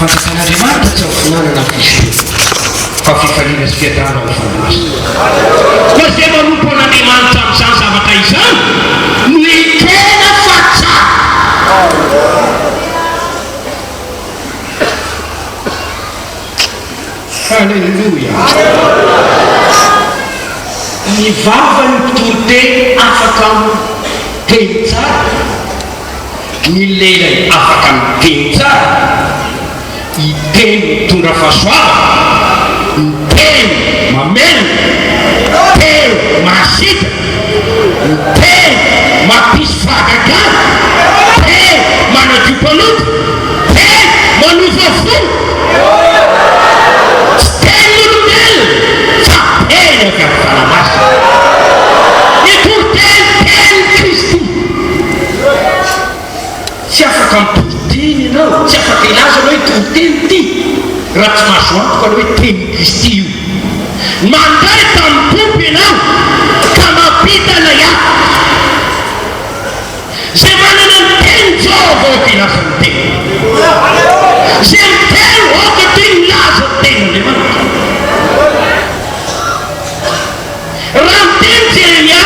Fanjakan'Andriamanitra tsy amin'ny finanana ny fisotroana, fa fifaliana sy fiadanana ao amin'ny Fanahy Masina. Koa izay manompo an'Andriamanitra amin'izany zavatra izany no ekena fa tsara. Haleloia! Ny vavan'ny mpitoriteny afaka miteny tsara, ny lelany afaka miteny tsara, hiteny mitondra fahasoavana, miteny mamelona, teny mahasitrana, miteny mampisy fahagagana, teny manadio mpanota. Teny manova fo. Tsy tenin'olombelona fa teny avy amin'ny Fanahy Masina. Ny toriteny tenin'i Kristy. Tsy afaka mitory teny ianao, tsy afaka hilaza ianao hoe toriteny ity raha tsy mahazo antoka anao hoe tenin'i Kristy io. Mandray tamin'ny Tompo ianao ka mampita ilay hafatra. Izay manana ny tenin'i Jehovah aoka hilaza ny teniny. Izay miteny aoka toy ny milaza ny tenin'Andriamanitra. Raha niteny Jeremia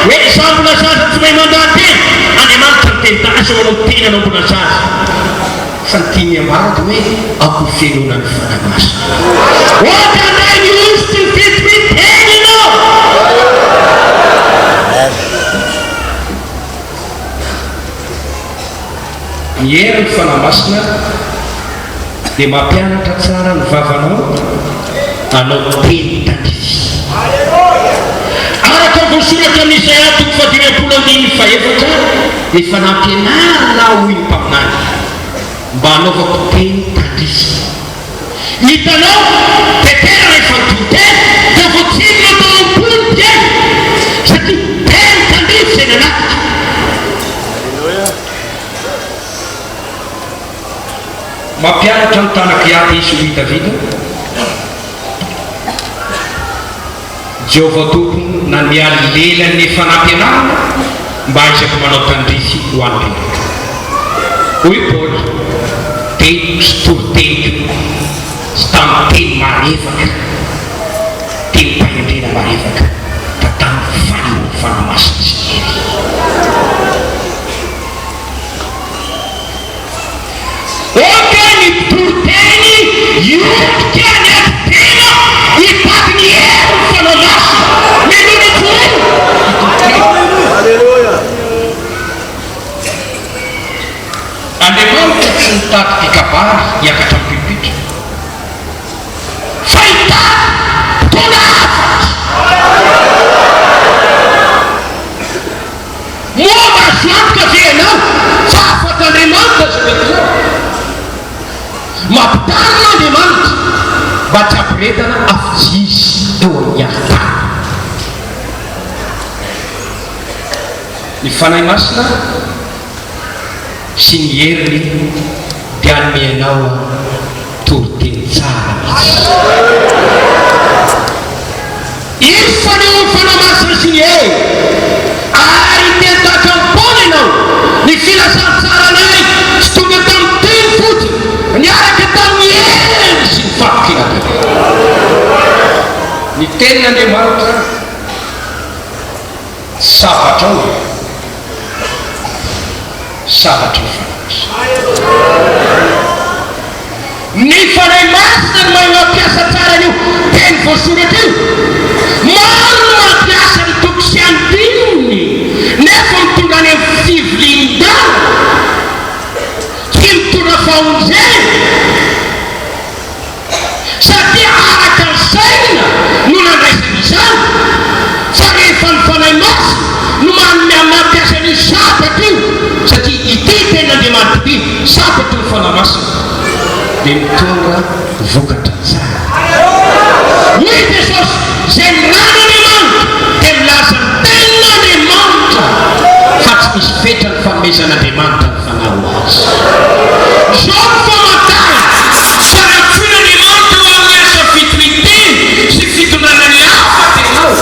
hoe izaho mbola zaza tsy mahay mandaha-teny, Andriamanitra niteny taminy, aza manao teny anao mbola zaza. Fa ny tiany ambara dia hoe aoka ho fenoina ny Fanahy Masina. Aoka handray ny hosotry ny fitoriteny ianao. Ny herin'ny Fanahy Masina dia mampianatra tsara ny vavanao hanao teny tandrify. Araka ny voasoratra amin'ny Isaia toko fahadimampolo andininy fahefatra, Efa nampianarina aho, hoy ny mpaminany, mba hanaovako teny tandrify. Hitanao, Petera rehefa nitory teny dia voatsindrona tao am-pony ny teny, satria teny tandrify izay nanatitra. Mampianatra ny tanako hiady izy, hoy i Davida. Jehovah Tompo nanome ahy lelan'ny efa nampianarina mba hahaizako manao tandrify ho an'ny reraka. Hoy Paoly, Teniko sy toriteniko tsy tamin'ny teny marevaka, tenim-pahendrena marevaka, fa tamin'ny fanehoan'ny Fanahy Masina sy ny hery. Aoka ny mpitory teny hiondrika ny ati-tena hitady ny herin'ny Fanahy Masina. Minoa ny finoana hitory teny. Andriamanitra tsy nitady mpikabary hiakatra amin'ny pilipitra, fa hitady mpitondra hafatra. Moa mahazo antoka ve ianao fa hafatr'Andriamanitra izay nentinao? Mampitarina Andriamanitra mba tsy hampiretana afa-tsy Izy eo amin'ny alitara. Ny Fanahy Masina sy ny heriny dia hanome anao toriteny tsara mihitsy. Indro fanehoan'ny Fanahy Masina sy ny hery, ary hiteny tahaka an'i Paoly ianao, Ny filazantsaranay tsy tonga tamin'ny teny fotsiny, niaraka tamin'ny hery sy ny fatokiana bebe. Ny Tenin'Andriamanitra tsy sabatrao e! Sabatry ny Fanahy Masina. Ny Fanahy Masina no mahay mampiasa tsara an'io teny voasoratra io. Maro no mampiasa ny toko sy andininy nefa mitondra any amin'ny fivilian-dalana, tsy mitondra famonjena. Satria araka ny saina no nandraisana izany, fa rehefa ny Fanahy Masina no manome mampiasa an'io sabatra io, satria ity Tenin'Andriamanitra ity, sabatry ny Fanahy Masina, dia mitondra vokatra tsara. Hoy Jesosy, Izay miran'Andriamanitra dia milaza ny Tenin'Andriamanitra, fa tsy misy fetra ny fanomezan'Andriamanitra ny Fanahy ho azy. Izao no famantarana fa nantsoin'Andriamanitra ho amin'ny asa fitorian-teny sy fitondrana ny hafatra ianao.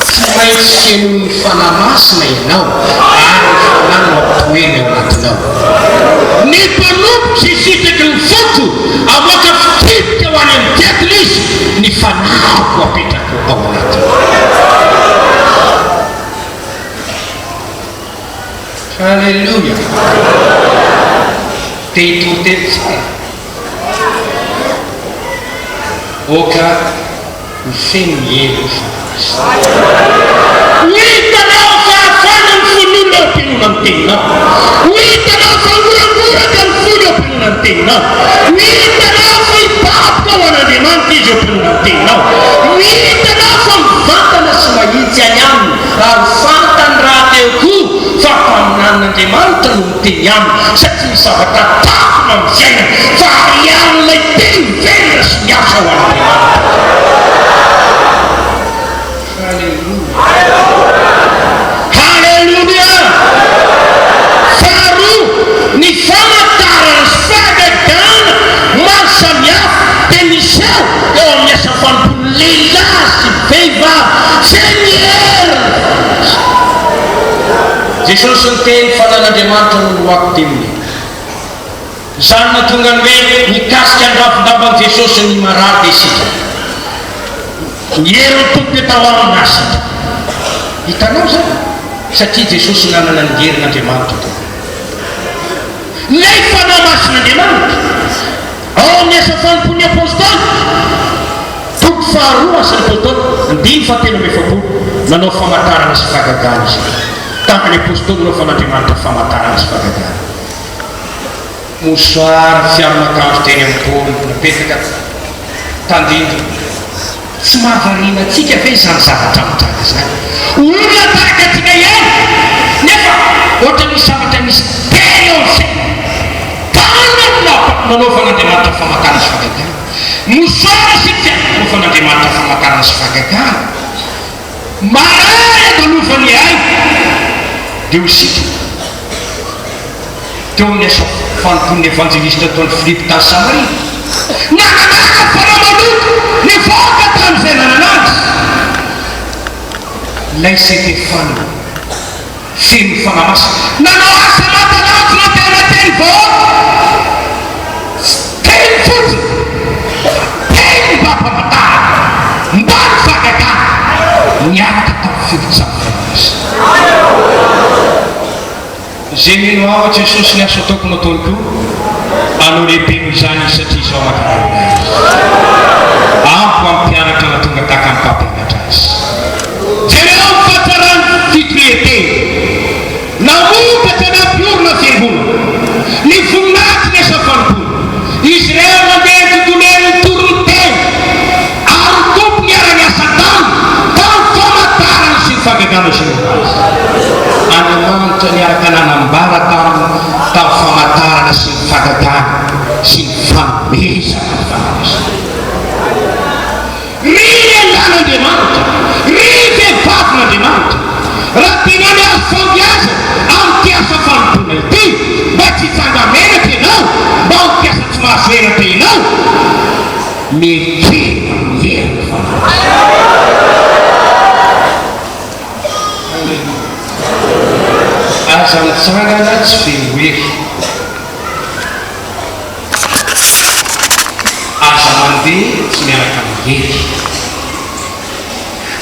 Tsy maintsy fenoin'ny Fanahy Masina ianao ary ny Fanahy no ampitoeriny ao anatinao. Ny mpanompo tsy sitraky ny foko. Te hitory teny tsara? Oka ho feno ny hery ny Fanahy Masina. Ho hitanao fa hafana ny fon'olona eo am-pinoana ny teninao. Ho hitanao fa hangorangoraka ny fony eo am-pinoana ny teninao. Ho hitanao fa hibaboka ho an'Andriamanitra izy eo am-pinoana ny teninao. Ho hitanao fa mivantana sy mahitsy any aminy ary fantany rahateo koa fa mpaminanin'Andriamanitra no miteny aminy satria misy zavatra takona amin'ny fiainany fa ariarin'ilay teny velona sy miasa ho an'Andriamanitra. Haleloia! Haleloia! Faharoa, ny famantarana sy fahagagana maro samihafa dia miseho eo amin'ny asa fanompoan'ny lehilahy sy vehivavy feno hery ny Fanahy. Jesosy niteny fa nan'Andriamanitra no loako demony. Izany nahatonga ny hoe nikasika ny ravin-damban'i Jesosy ny marary dia sitrana. Ny herin'ny Tompo dia tao aminy nahasitrana. Hitanao izany? Satria Jesosy nanana ny herin'Andriamanitra tao aminy. Ilay Fanahy Masin'Andriamanitra. Ao amin'ny Asa Fanompoan'ny Apôstôly, toko faharoa Asan'ny Apôstôly, andininy fahatelo amby efapolo, nanao famantarana sy fahagagana izy ireo. Tahaka ny Apôstôly nanaovan'Andriamanitra famantarana sy fahagagana. Mouchoir fiaron'akanjo teny amin'ny Paoly napetraka tandindona. Tsy mahavariana antsika ve izany zavatra mitranga izany? Olona tahaka antsika ihany, nefa ohatra misy zavatra misy tery eo amin'ny fiainana. Tanana no nanaovan'Andriamanitra famantarana sy fahagagana. Mouchoir isika nanaovan'Andriamanitra famantarana sy fahagagana. Marary andalovan'ny aina dia ho sitrana. Teo amin'ny asa fanompoan'ny evanjelista nataon'i Filipo tany Samaria, nananana fanahy maloto nivoaka tamin'izay nanana azy ilay Setefana feno Fanahy Masina. Nanao asa mahatalanjona teo anatrehan'ny vahoaka. Tsy teny fotsiny fa teny mba famantarana, mba ny fahagagana niaraka tamin'ny firotsahan'ny Fanahy Masina. Izay mino Ahy Jesosy ny asa ataoko no ataony koa, hanao lehibe noho izany izy satria Izaho mankany aminay izy. Ampy ho an'ny mpianatra na tonga tahaka ny mpampianatra azy. Jereo ny fahatsaran'ny fitorian-teny. Namokatra nampiorina fiangonana. Ny voninahitry ny asa fanompoana. Izy ireo nandeha ny tontolo eny nitory ny teny. Ary ny Tompo niara-niasa taminy tamin'ny famantarana sy ny fahagagana izay nomena azy. Andriamanitra niaraka nanambara taminy tamin'ny famantarana sy ny fahagagana sy ny fanomezana ny Fanahy Masina. Ry lehilahin'Andriamanitra, ry vehivavin'Andriamanitra, raha tianao ny hahazo fahombiazana amin'ity asa fanompoana ity, mba tsy hitsanga-menatra ianao, mba ho mpiasa tsy mahazo henatra ianao, Mieritreritra amin'ny herin'ny Fanahy Masina. Aleloia. Aza mitsangana tsy feno hery. Aza mandeha tsy miaraka amin'ny hery.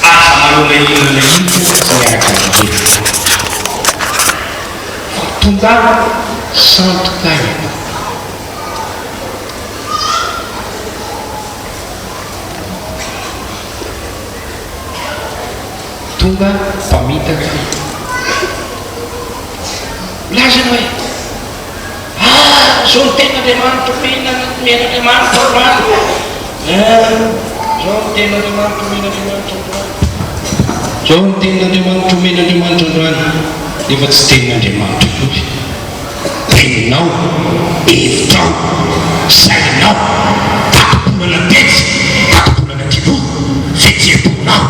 Aza manao na inona na inona tsy miaraka amin'ny hery. Fa tongava sandoka ianao. Tonga mpamitaka ianao. Milaza ianao hoe, Ah, izao no tenin'Andriamanitra omena, omen'Andriamanitra androany. Ah, izao no tenin'Andriamanitra omen'Andriamanitra androany. Izao no tenin'Andriamanitra omen'Andriamanitra androany. Nefa tsy tenin'Andriamanitra akory. Teninao, hevitrao, sainao, tati-bolana tetsy, tati-bolana teroa, fihetseham-ponao.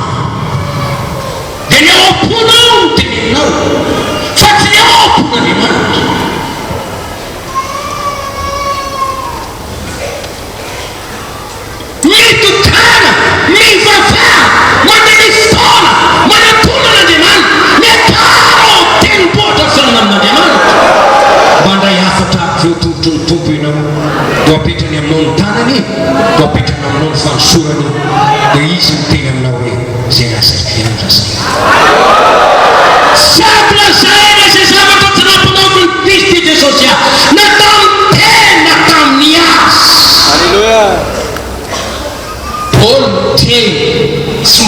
Dia ny ao am-ponao no teneninao, fa tsy ny ao am-pon'Andriamanitra. Mitokàna, mivavaha, mandania fotoana, manatona an'Andriamanitra, miakara ao an-tendrombohitra fihaonana amin'Andriamanitra. Mandray hafatra avy eo tolotry ny Tompo ianao, dia apetrany aminao ny tanany, dia apetrany aminao ny fanosorany, dia Izy miteny aminao hoe, Izay lazaiko ihany no lazaiko. Tsy azo lazaina izay zavatra tsy nampanaovin'i Kristy Jesosy ahy, na tamin'ny teny.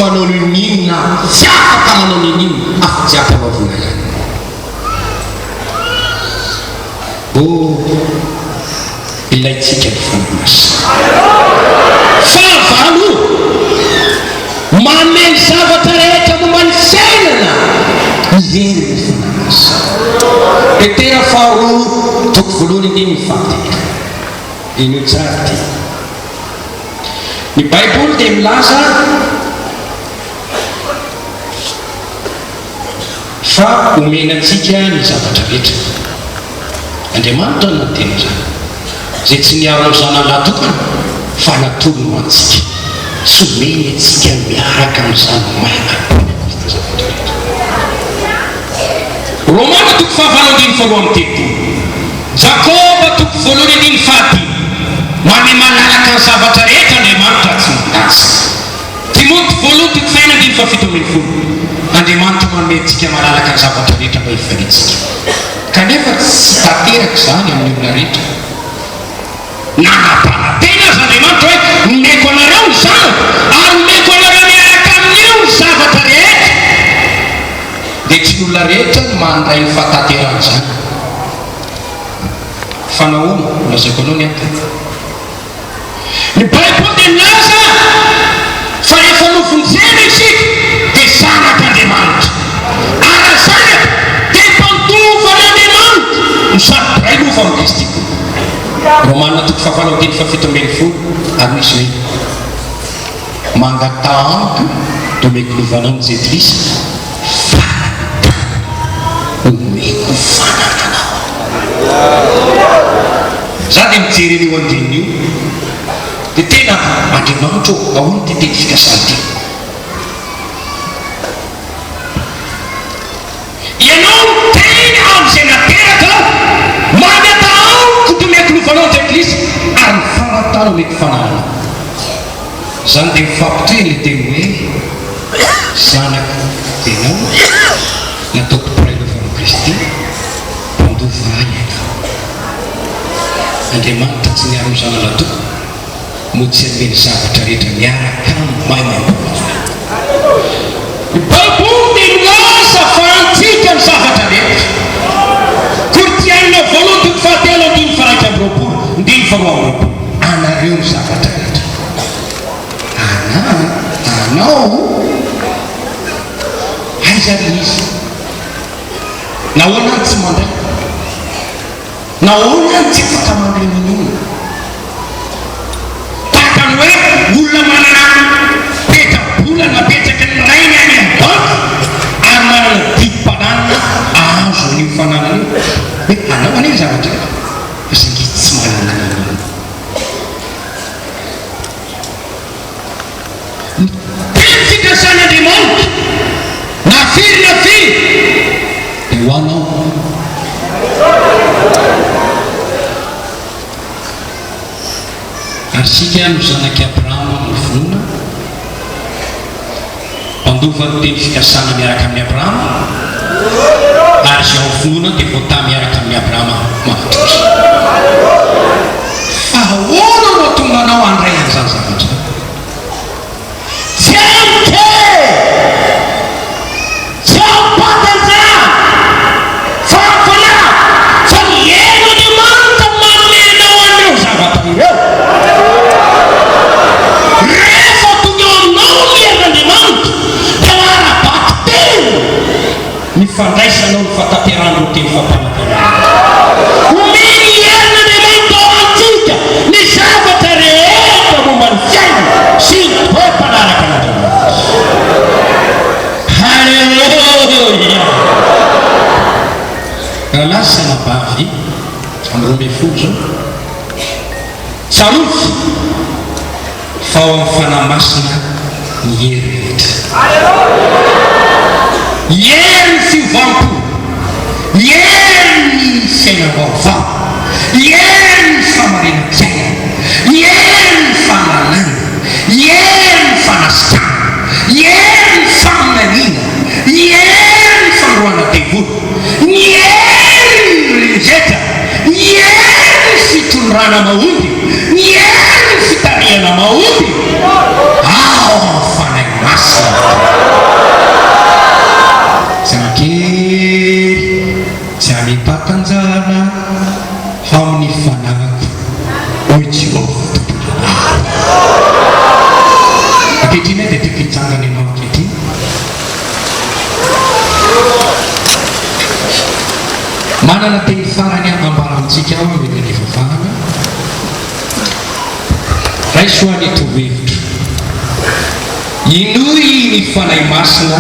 manao n'inon'inona aho, tsy afaka manao n'inon'inona afa-tsy ampanaovina ihany. Oh, ilaintsika ny Fanahy Masina. Fahavalo, manome ny zavatra rehetra momba ny fiainana ny herin'ny Fanahy Masina. Petera faharoa toko voalohany andininy fahatelo. Henoy tsara ity. Ny Baiboly dia milaza fa omena antsika ny zavatra rehetra. Andriamanitra no niteny izany, izay tsy niaro ny Zanany lahy tokana fa natolony ho antsika. Tsy omeny antsika miaraka amin'izany maimaimpoana akory ny zavatra rehetra. Romana toko fahavalo andininy faharoa amby telopolo. Jakoba toko voalohany andininy fahadimy. Manome malalaka ny zavatra rehetra Andriamanitra tsy mandatsa. Timoty voalohany toko faheno andininy fahafito ambin'ny folo. Andriamanitra manome antsika malalaka ny zavatra rehetra mba hifaliantsika. Kanefa tsy tanteraka izany amin'ny olona rehetra. Nanampanantena aza Andriamanitra hoe, Nomeko anareo ny Zanako, ary homeko anareo miaraka amin'io ny zavatra rehetra. Dia tsy ny olona rehetra no mandray ny fahatanterahan'izany. Fa nahoana? Holazaiko anao ny antony. Ny Baiboly dia milaza fa rehefa novonjena isika dia zanak'Andriamanitra. Ary raha zanaka dia mpandova an'Andriamanitra no sady mpiray lova amin'i Kristy koa. Romana toko fahavalo andininy fahafito ambin'ny folo ary misy hoe, Mangataha amiko dia omeko lovanao ny jentilisa, fa omeko fananana anao. Za dia mijery an'io andininy io dia tena Andriamanitra ô, ahoana ity teny fikasana ity? Ianao miteny amin'izay nateraka aho, mangataha amiko dia omeko lovanao ny jentilisa, ary ny faran'ny tany omeko fananana. Izany dia mifampitohy ilay teny hoe zanako ianao, nataoko mpiray lova amin'i Kristy, mpandova ahy ianao. Andriamanitra tsy niaro ny zanalatoka no tsy hanome ny zavatra rehetra miaraka aminy maimaimpoana izany. Ny Baiboly dia milaza fa antsika ny zavatra rehetra. Korintiana voalohany toko fahatelo andininy faha-21, andininy faharoa amby roapolo. Anareo ny zavatra rehetra. Ana, anao? Aiza ary izy? Nahoana ary tsy mandray? Nahoana ary tsy afaka mandray n'inon'inona? Tahaka ny hoe olona manana petra-bola napetraky ny rainy any amin'ny banky ary manana didim-pananana ahazo an'io fananana io. Hoe anao anie ny zavatra io fa saingy izy tsy manana n'inon'inona. Ny teny fikasan'Andriamanitra, na firy na firy, dia ho anao. Ary isika no zanak'i Abrahama amin'ny finoana, mpandova ny teny fikasana miaraka amin'i Abrahama, ary izay ao amin'ny finoana dia voatahy miaraka amin'i Abrahama mahatoky. Fa ahoana no hahatonga anao handray an'izany zavatra izany? Tsy amiko e! Tsy amim-pahatanjahana, fa amin'ny fanahy, fa ny herin'Andriamanitra manome anao an'ireo zavatra ireo. Rehefa tonga eo aminao ny herin'Andriamanitra, dia ho ara-bakiteny ny fandraisanao ny fahatanterahan'ireo teny fampanantenana ireo. Omeny herin'Andriamanitra ho antsika ny zavatra rehetra momba ny fiainana sy ny toe-panaraka an'Andriamanitra. Haleloia! Rahalahy sy anabavy, amin'ny 12 izao, tsarovy fa ao amin'ny Fanahy Masina ny hery rehetra. Herin'ny fiovam-po, herin'ny fiainam-baovao, herin'ny fahamarinam-piainana, herin'ny fahalalana, herin'ny fanasitranana, herin'ny faminaniana, herin'ny fandroahana devoly, ny herin'ny rehetra, ny herin'ny fitondrana mahomby, ny herin'ny fitarihana mahomby ao amin'ny Fanahy Masina. Tsy an-kery, tsy amim-pahatanjahana, fa amin'ny fanahiko, hoy Jehovah Tompon'ny maro. Ankehitriny aho dia tiako hitsangana ianao ankehitriny. Manana teny farany hambara amintsika aho alohan'ny hivavahana. Raiso aho ny torohevitro. Inoy ny Fanahy Masina,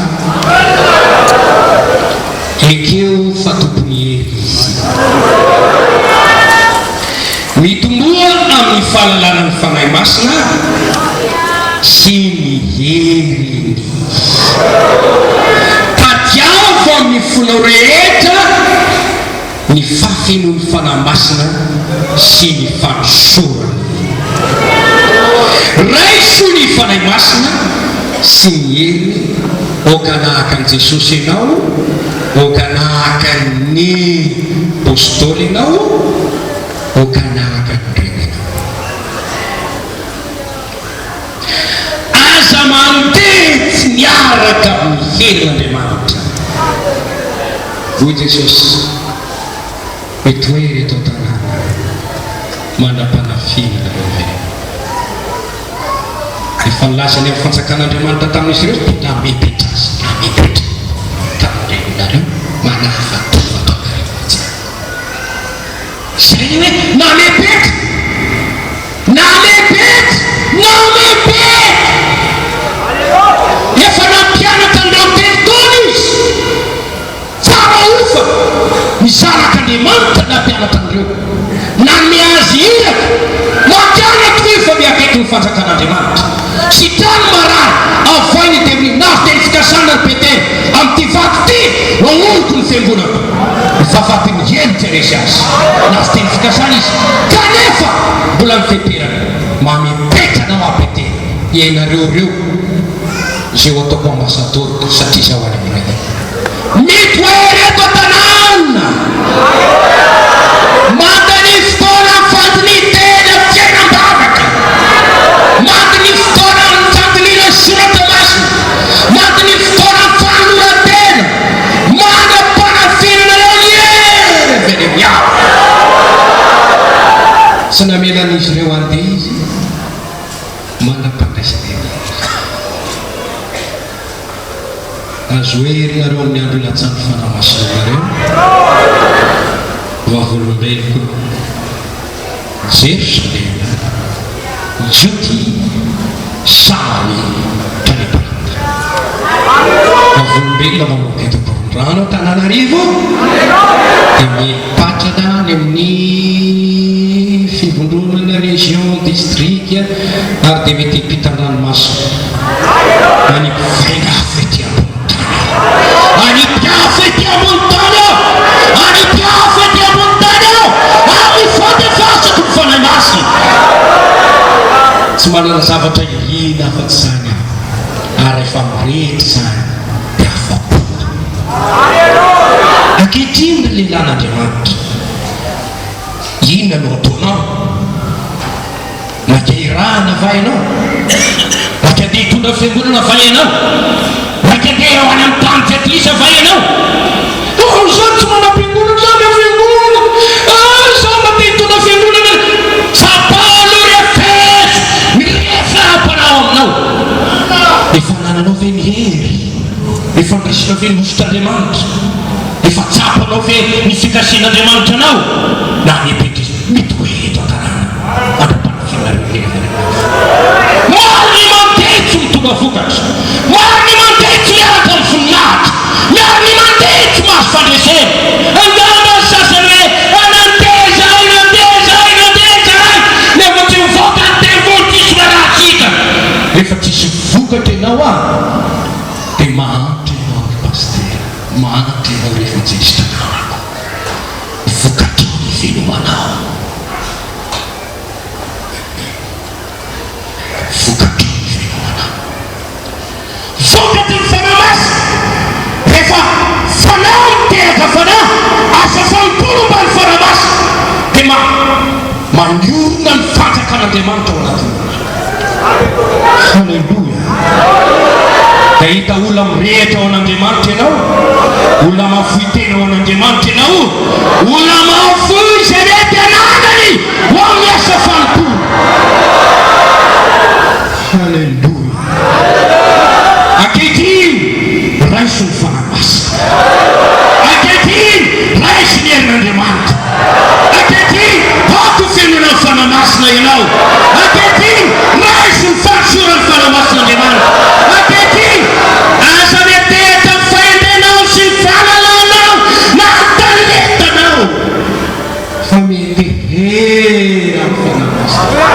ekeo fa Tompon'ny hery Izy. Mitomboa amin'ny fahalalana ny Fanahy Masina sy ny heriny. Tadiavo amin'ny fonao rehetra ny fahafenoan'ny Fanahy Masina sy ny fanosorany. Raiso ny Fanahy Masina sy ny heriny, aoka hanahaka an'i Jesosy ianao, aoka hanahaka ny Apostoly ianao, aoka hanahaka an'ireo ianao. Aza mandeha tsy miaraka amin'ny herin'Andriamanitra. Hoy Jesosy, Mitoera eto an-tanàna mandra-panafiana anareo avy any. Efa nilaza ny amin'ny fanjakan'Andriamanitra tamin'izy ireo dia namepetra azy, namepetra tamin'ireo olona ireo, manafatovaka anareo mihitsy. Izay ny hoe namepetra, namepetra, namepetra! Efa nampianatra an'ireo telo taona izy. Tsara ofa ny zanak'Andriamanitra nampianatra an'ireo. Nanome azy iraka. Mampianatra io fa miakaiky ny fanjakan'Andriamanitra. Sitrano marary, avoay ny devoly. Nahazo teny fikasana ry Petera, amin'ity vato ity no haoriko ny fiangonako. Ny fahafatiny helo tsy haresy azy. Nahazo teny fikasana izy, kanefa mbola ny feperana. Mamepetra anao aho Petera, ianareo ireo izay ho ataoko ambasadaoroko satria izaho any amin'ny Ray any. Mitoera eto an-tanàna. Mandania fotoana amin'ny fandinihan-tena fiainam-bavaka. Mandania fotoana amin'ny fandinihana ny soratra masina. Mandania fotoana amin'ny fanoloran-tena. Mandra-panafinanareo ny hery avy any amin'ny avo. Tsy namela an'izy ireo handeha izy mandra-pandraisany ny hery. Azo hery nareo amin'ny andro ilatsahan'ny Fanahy Masina aminareo, vavolombeloko Jerosalema, Jodia, Samaria, hatrany am-parany tany. Vavolombelona manomboka eto Ankorondrano, Antananarivo, dia mipatrana any amin'ny fivondronana, région, district, ary dia mety hiampitan-dranomasina. Manipy vainga afo ety ambony tany aho. Manipy afo ety ambony tany aho. Manipy afo ety ambony tany aho. Amin'ny fandefasako ny Fanahy Masina. Tsy manana zavatra iriana afa-tsy izany aho. Ary rehefa mirehitra izany, dia afa-po aho. Ankehitriny, ry lehilahin'Andriamanitra, inona no ataonao? Maika hirahana va ianao? Maika andeha hitondra fiangonana va ianao? Maika andeha ho any amin'ny tany tsy adisa va ianao? Oh, izaho tsy manam-piangonana, izaho hanao fiangonana. Ah, izaho mba te hitondra fiangonana. Tsapaho aloha ry Efeso ny rehefa hampanao aminao. Efa anananao ve ny hery? Efa ndraisinao ve ny hosotr'Andriamanitra? Efa tsapanao ve ny fikasian'Andriamanitra anao? Na mipetra izy, mitoetra eto an-tanàna mandra-panafianareo ny heviny hafa. Maro ny mandeha tsy mitondra vokatra, maro ny mandeha tsy miaraka amin'ny voninahitra, maro ny mandeha tsy mahazo fandresena. Angamba ny sasany hoe, Ah, nandeha izahay, nandeha izahay, nandeha izahay, nefa tsy mivoaka ny tempoly, tsisy raharaha tsy hita. Rehefa tsisy vokatra ianao ah, dia mahantra ianao ry pasitera. Mahantra ianao ry evanjelista namako. Vokatrao ny filomanao. Vokatrao ny filomanao. Vokatry ny Fanahy Masina. Rehefa Fanahy miteraka Fanahy, asa fanompoana omban'ny Fanahy Masina, dia ma maniorina ny fanjakan'Andriamanitra ao anatinao. Haleloia. Dia hahita olona mirehitra ho an'Andriamanitra ianao, olona mahafoy tena ho an'Andriamanitra ianao, olona mahafoy izay mety ananany ho amin'ny asa fanompoana. Haleloia! Ankehitriny, raiso ny Fanahy Masina. Ankehitriny, raiso ny herin'Andriamanitra. Ankehitriny, aoka ho fenoina ny Fanahy Masina ianao. Ankehitriny, raiso ny fahatsoran'ny Fanahy Masin'Andriamanitra. Ankehitriny, aza miantehitra amin'ny fahendrenao sy ny fahalalanao na ny talentanao, fa miantehera amin'ny Fanahy Masina.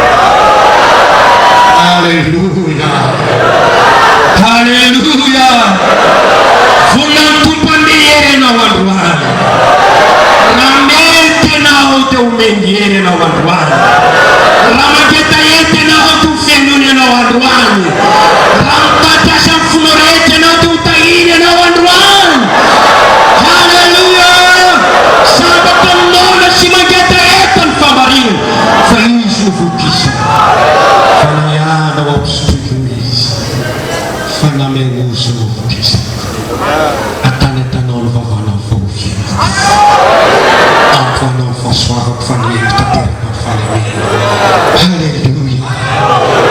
Aleloia! Aleloia! Vonona ny Tompo hanome hery anao androany. Raha mety ianao dia omeny hery ianao androany. Raha mangetaheta ianao dia ho fenoiny ianao androany. Raha mitady asa amin'ny fonao rehetra ianao dia ho tahiny ianao androany. Haleloia! Sambatra ny noana sy mangetaheta ny fahamarinana fa izy no vokisana. Fa na ianao ampisotroiko izy fa na meozo no vokisana. Atanatanao ny vavanao fa ho fiainako. Ampoanao ny fahasoavako fa ny heriko tanteraka ny fahalemena. Haleloia!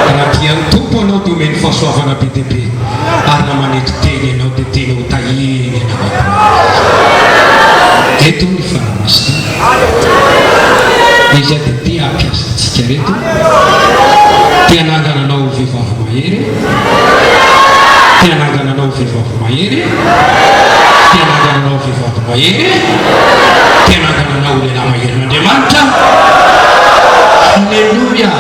Raha tian'ny Tompo anao dia omeny fahasoavana be dia be ary raha manetry tena ianao dia tena ho tahiany ianao androany. Eto ny Fanahy Masina. Izy dia te hampiasa antsika reto. Te hanangana anao ho vehivavy mahery. Te hanangana anao ho vehivavy mahery. Te hanangana anao ho vehivavy mahery. Te hanangana anao ho lehilahy maherin'Andriamanitra. Haleloia!